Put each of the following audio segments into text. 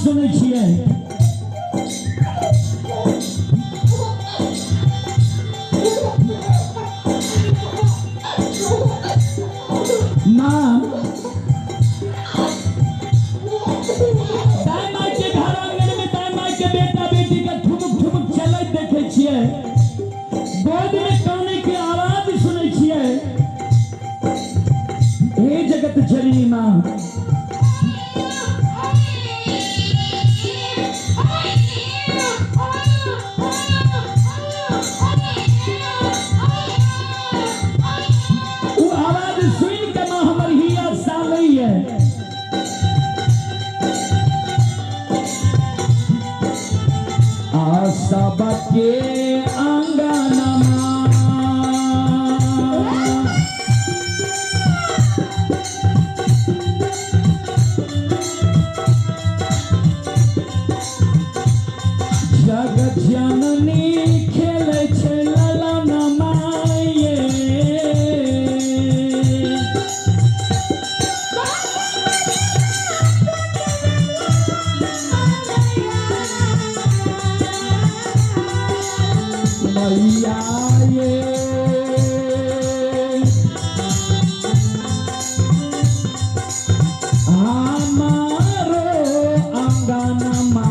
सुनै छियै। माँ दाय माय के घर आंगन में दाय माय के बेटा बेटी के ठुमुक ठुमुक चलैत देखे छियै, गोद में काने के आवाज सुनै छियै। हे जगत जननी माँ, उ आवाज सुन के माँ हमर हिया सालैया। आ सबके अंगनमा जगत जननी खेलै छै ललनमा ये। मैया ये हमारो अंगनमा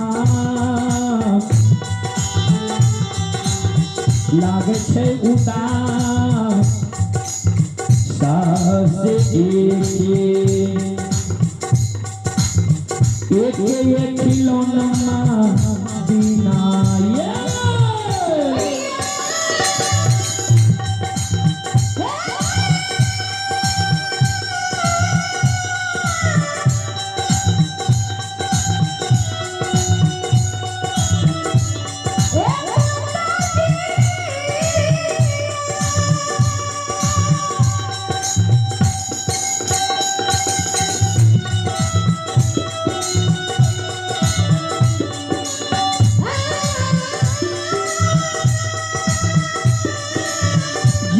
लागै छै उदास, सास एके एके एक खिलौना बिना ये।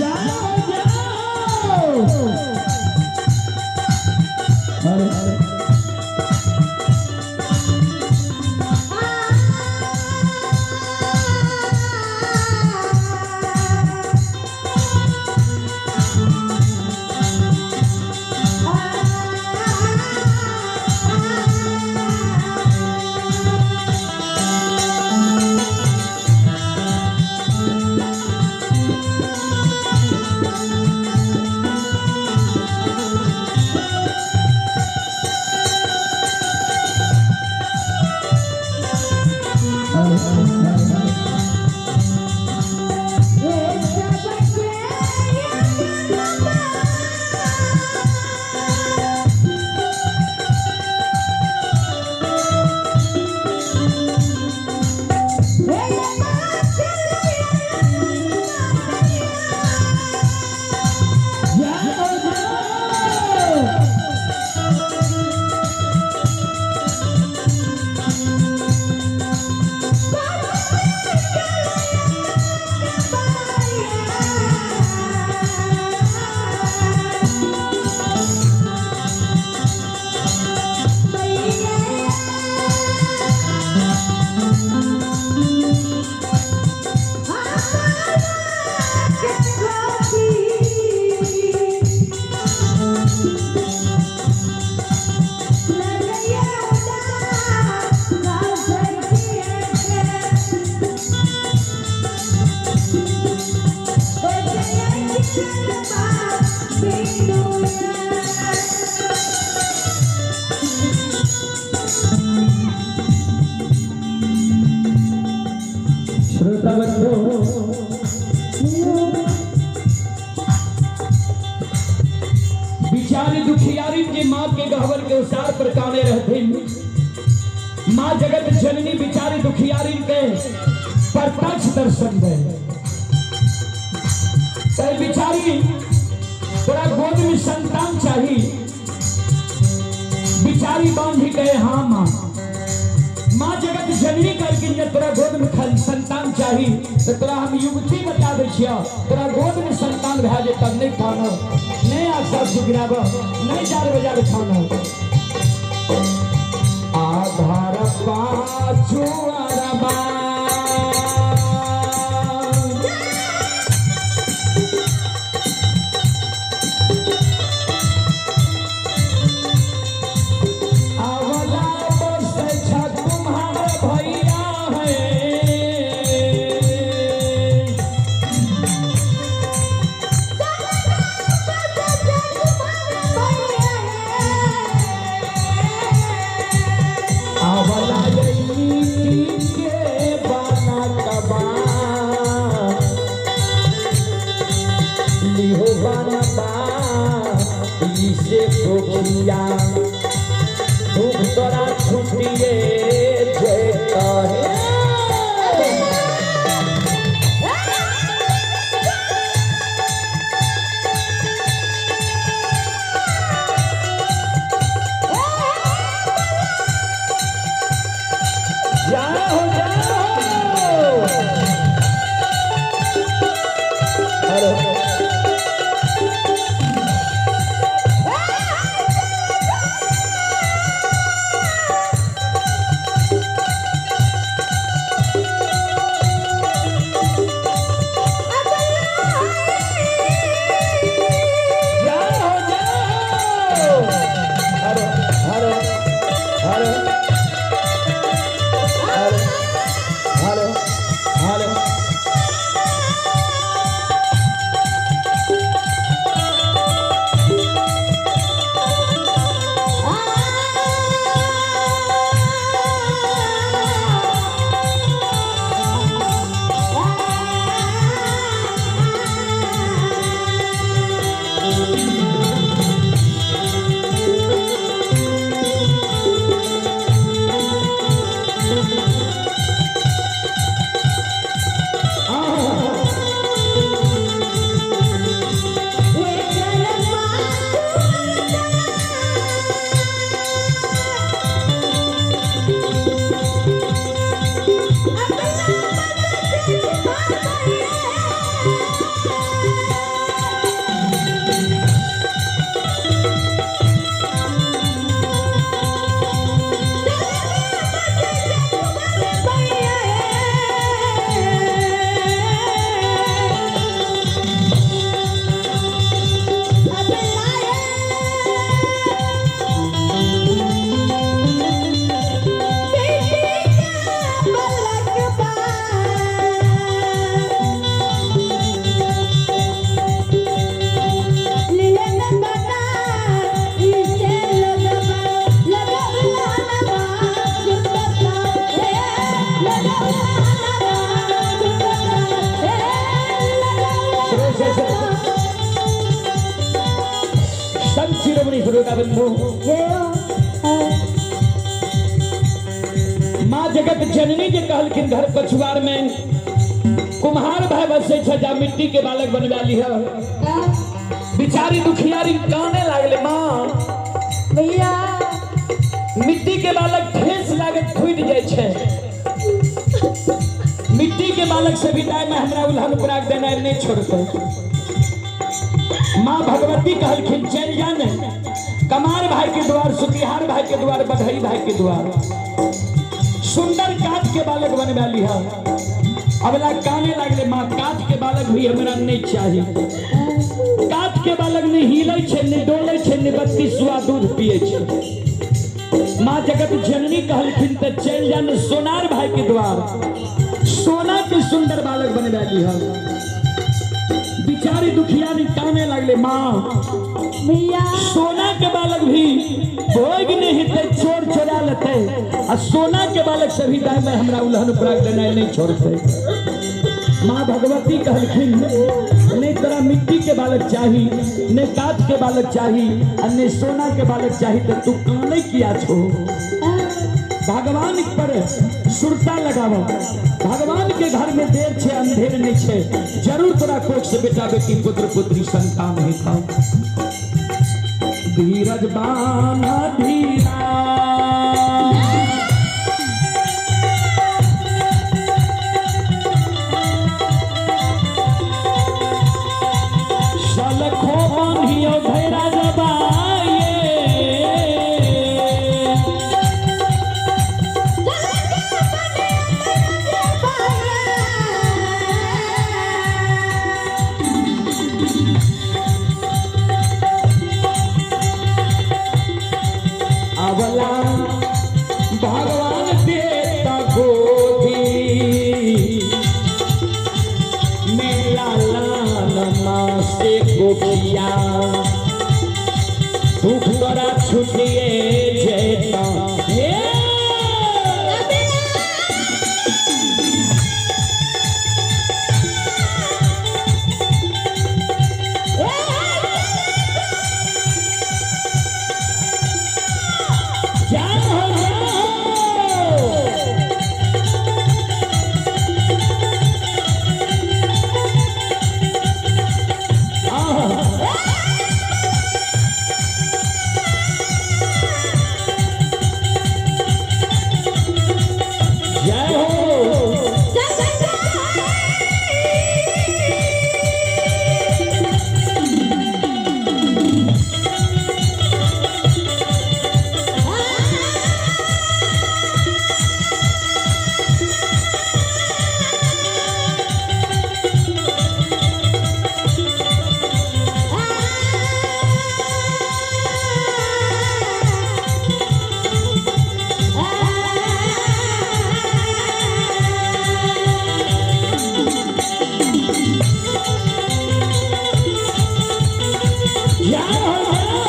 जाओ जाओ। अरे जाओ जाओ। श्रोता बंधु, बिचारी दुखियारी के माँ के गहवर के उसार पर काने रहथिन। माँ जगत जननी बिचारी दुखियारी के प्रत्यक्ष दर्शन दे। बिचारी तोरा गोद में संतान चाहिए। बिचारी बांधी कहे हाँ माँ। माँ जगत जननी करके जब तोरा गोद में संतान चाहिए तो तोरा हम युवती बता दे छिया, तोरा गोद में संतान भए जे तब नहीं खानो, नहीं आग सुगिराब, नहीं 4 बजे खानो। आधार पछुआरबा। अवला बसै छ कुम्हार भैया है। अवला के बनकबा लिहो बनबा इसे पोखिया दुख तोरा छुटिए जेतहे। जाओ जाओ। अरे जाओ जाओ। हरे हरे हरे हरे हरे हरे। संत शिरोमणि श्रोता बंधु, माँ जगत जननी जे कहलखिन घर पछुआर में कुम्हार भाई बसै छै, जा मिट्टी के बालक बनवा लिह। बिचारी दुखियारी काने लागले, माँ भैया मिट्टी के बालक ठेस लागत फूटि जाइ छै, मिट्टी के बालक से विदाई में हमरा उल्हन पुराक देनाइ नहीं छोड़तै। माँ भगवती कहलखिन चलि जा ने कमार भाई के द्वार, सुतिहार भाई के द्वार, बधई भाई के द्वार, सुंदर काठ के बालक बनवा लिह। अबला काने लागले, माँ काठ के बालक भी हमरा नहीं चाही, काठ के बालक नहीं हिलै छै, नहीं डोलै छै, नहीं बत्ती सुआ दूध पिए छै। माँ जगत जननी कहलखिन तऽ चलि जा ने सोनार भाई के द्वार, सोना के सुंदर बालक बनवा लिह। बिचारी दुखियारी काने लागले, माँ भैया सोना के बालक भी भोग नहीं हेतै, चोर चोरा लेतै, आ सोना के बालक से भी दाय में हमरा उल्हन पुराक देनाइ नहीं छोड़तै। माँ भगवती कहलखिन नहीं तोरा मिट्टी के बालक चाही, नहीं काठ के बालक चाही, आ नहीं सोना के बालक चाही, तो तू काने किया छो? भगवान पर सुरता लगाव, भगवान के घर में देर छे अंधेर नहीं छे, जरूर तोरा कोख से बेटा बेटी पुत्र पुत्री संतान हेतौ। धीरज बान्ह धीरा सलखो बान्हियो भैरा जबाए। भगवान देता गोदी मेला लाल माँ से गोपिया दुख तोरा छुटिए जेता। हे जय हो जय हो। आहा। जय हो। जय हो जय हो।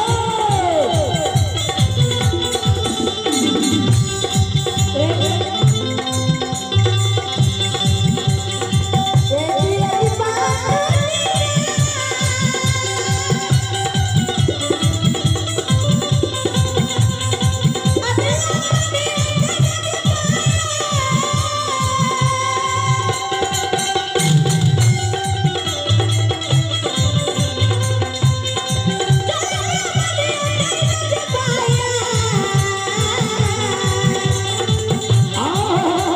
आहा।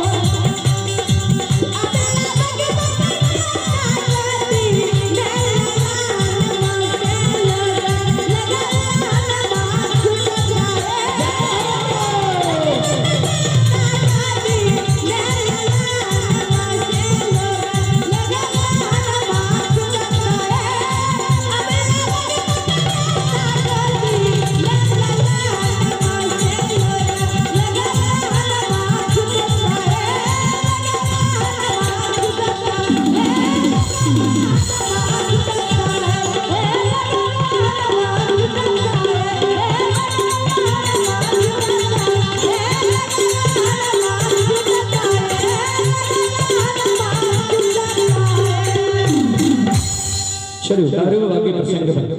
चलो दारू बाबा के प्रसंग पर।